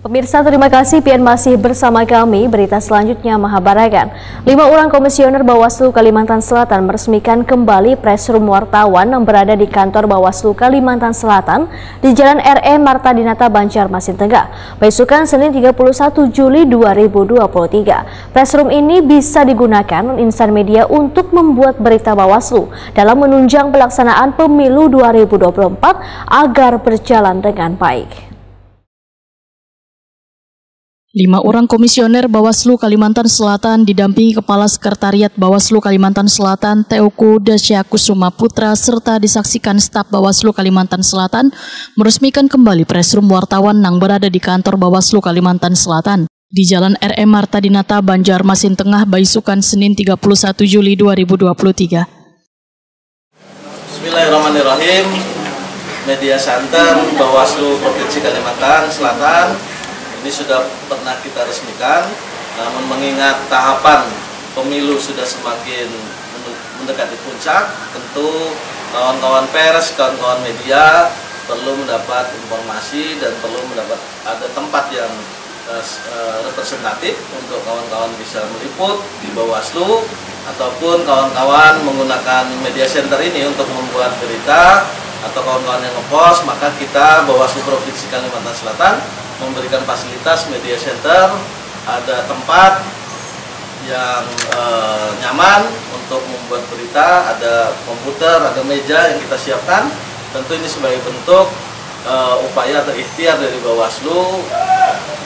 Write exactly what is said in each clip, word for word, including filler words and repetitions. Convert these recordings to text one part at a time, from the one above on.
Pemirsa, terima kasih pian masih bersama kami. Berita selanjutnya mahabarakan, lima orang komisioner Bawaslu Kalimantan Selatan meresmikan kembali press room wartawan yang berada di kantor Bawaslu Kalimantan Selatan di Jalan R E Marta Dinata, Banjarmasin Tengah, baisukan Senin tiga puluh satu Juli dua ribu dua puluh tiga. Press room ini bisa digunakan insan media untuk membuat berita Bawaslu dalam menunjang pelaksanaan pemilu dua ribu dua puluh empat agar berjalan dengan baik. Lima orang komisioner Bawaslu Kalimantan Selatan didampingi Kepala Sekretariat Bawaslu Kalimantan Selatan, Teuku Dasya Kusuma Putra, serta disaksikan staf Bawaslu Kalimantan Selatan, meresmikan kembali press room wartawan yang berada di kantor Bawaslu Kalimantan Selatan di Jalan R M Marta Dinata, Banjarmasin Tengah, baisukan Senin tiga puluh satu Juli dua ribu dua puluh tiga. Bismillahirrahmanirrahim. Media Center Bawaslu Provinsi Kalimantan Selatan ini sudah pernah kita resmikan, namun mengingat tahapan pemilu sudah semakin mendekati puncak, tentu kawan-kawan pers, kawan-kawan media perlu mendapat informasi dan perlu mendapat ada tempat yang eh, eh, representatif untuk kawan-kawan bisa meliput di Bawaslu ataupun kawan-kawan menggunakan media center ini untuk membuat berita atau kawan-kawan yang ngepost, maka kita Bawaslu Provinsi Kalimantan Selatan memberikan fasilitas media center, ada tempat yang eh, nyaman untuk membuat berita, ada komputer, ada meja yang kita siapkan. Tentu ini sebagai bentuk eh, upaya atau ikhtiar dari Bawaslu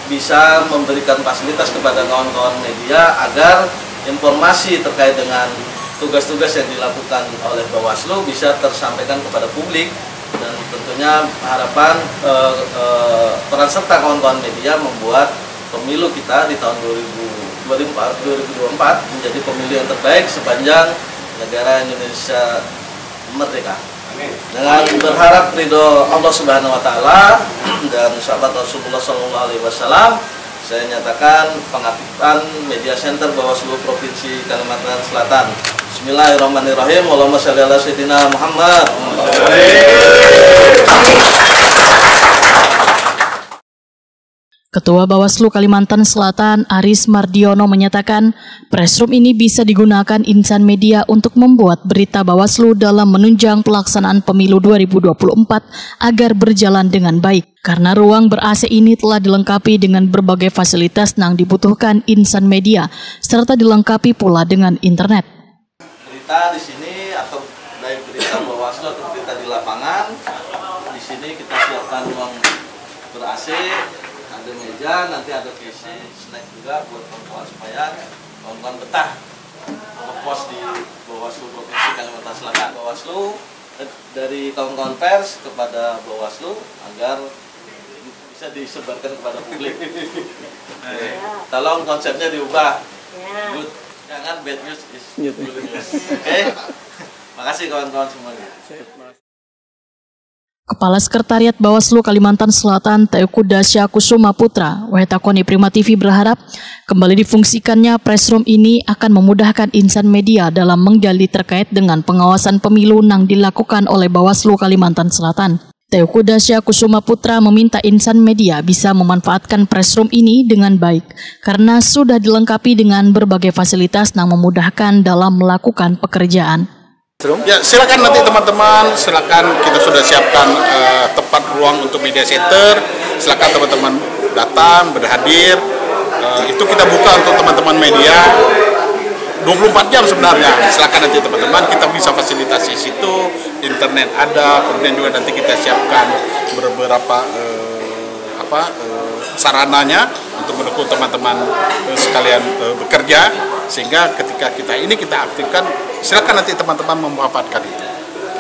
bisa memberikan fasilitas kepada kawan-kawan media agar informasi terkait dengan tugas-tugas yang dilakukan oleh Bawaslu bisa tersampaikan kepada publik, dan tentunya harapan eh, eh, peran serta kawan-kawan media membuat pemilu kita di tahun dua ribu dua puluh empat, dua ribu dua puluh empat menjadi pemilu yang terbaik sepanjang negara Indonesia merdeka. Dengan berharap ridho Allah Subhanahu wa Ta'ala dan sahabat Rasulullah Sallallahu Alaihi Wasallam, saya nyatakan pengaktifan Media Center Bawaslu Provinsi Kalimantan Selatan. Bismillahirrahmanirrahim. Allahumma shalli ala sayyidina Muhammad. Ketua Bawaslu Kalimantan Selatan, Aris Mardiono, menyatakan press room ini bisa digunakan insan media untuk membuat berita Bawaslu dalam menunjang pelaksanaan pemilu dua ribu dua puluh empat agar berjalan dengan baik. Karena ruang ber-A C ini telah dilengkapi dengan berbagai fasilitas yang dibutuhkan insan media, serta dilengkapi pula dengan internet. Berita di sini atau baik berita Bawaslu atau berita di lapangan, di sini kita siapkan ruang ber-A C, ada meja, nanti ada P C, snack juga buat kawan-kawan supaya kawan-kawan betah ngepost di Bawaslu Provinsi Kalimantan Selatan. Bawaslu eh, dari kawan-kawan pers kepada Bawaslu agar bisa disebarkan kepada publik. Tolong konsepnya diubah. Good. Jangan bad news is good news. Oke. Makasih kawan-kawan semuanya. Kepala Sekretariat Bawaslu Kalimantan Selatan, Teuku Dasya Kusuma Putra, Weta Koni Prima T V, berharap kembali difungsikannya press room ini akan memudahkan insan media dalam menggali terkait dengan pengawasan pemilu nang dilakukan oleh Bawaslu Kalimantan Selatan. Teuku Dasya Kusuma Putra meminta insan media bisa memanfaatkan press room ini dengan baik karena sudah dilengkapi dengan berbagai fasilitas nang memudahkan dalam melakukan pekerjaan. Ya, silakan nanti teman-teman, silakan, kita sudah siapkan eh, tempat ruang untuk media center. Silakan teman-teman datang, berhadir. Eh, itu kita buka untuk teman-teman media dua puluh empat jam sebenarnya. Silakan nanti teman-teman, kita bisa fasilitasi situ, internet ada, kemudian juga nanti kita siapkan beberapa eh, apa eh, sarananya untuk mendukung teman-teman eh, sekalian eh, bekerja, sehingga ketika kita ini kita aktifkan, silakan nanti teman-teman memanfaatkan itu.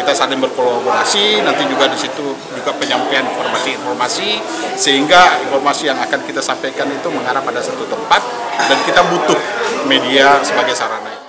Kita saling berkolaborasi, nanti juga di situ juga penyampaian informasi-informasi, sehingga informasi yang akan kita sampaikan itu mengarah pada satu tempat, dan kita butuh media sebagai sarana itu.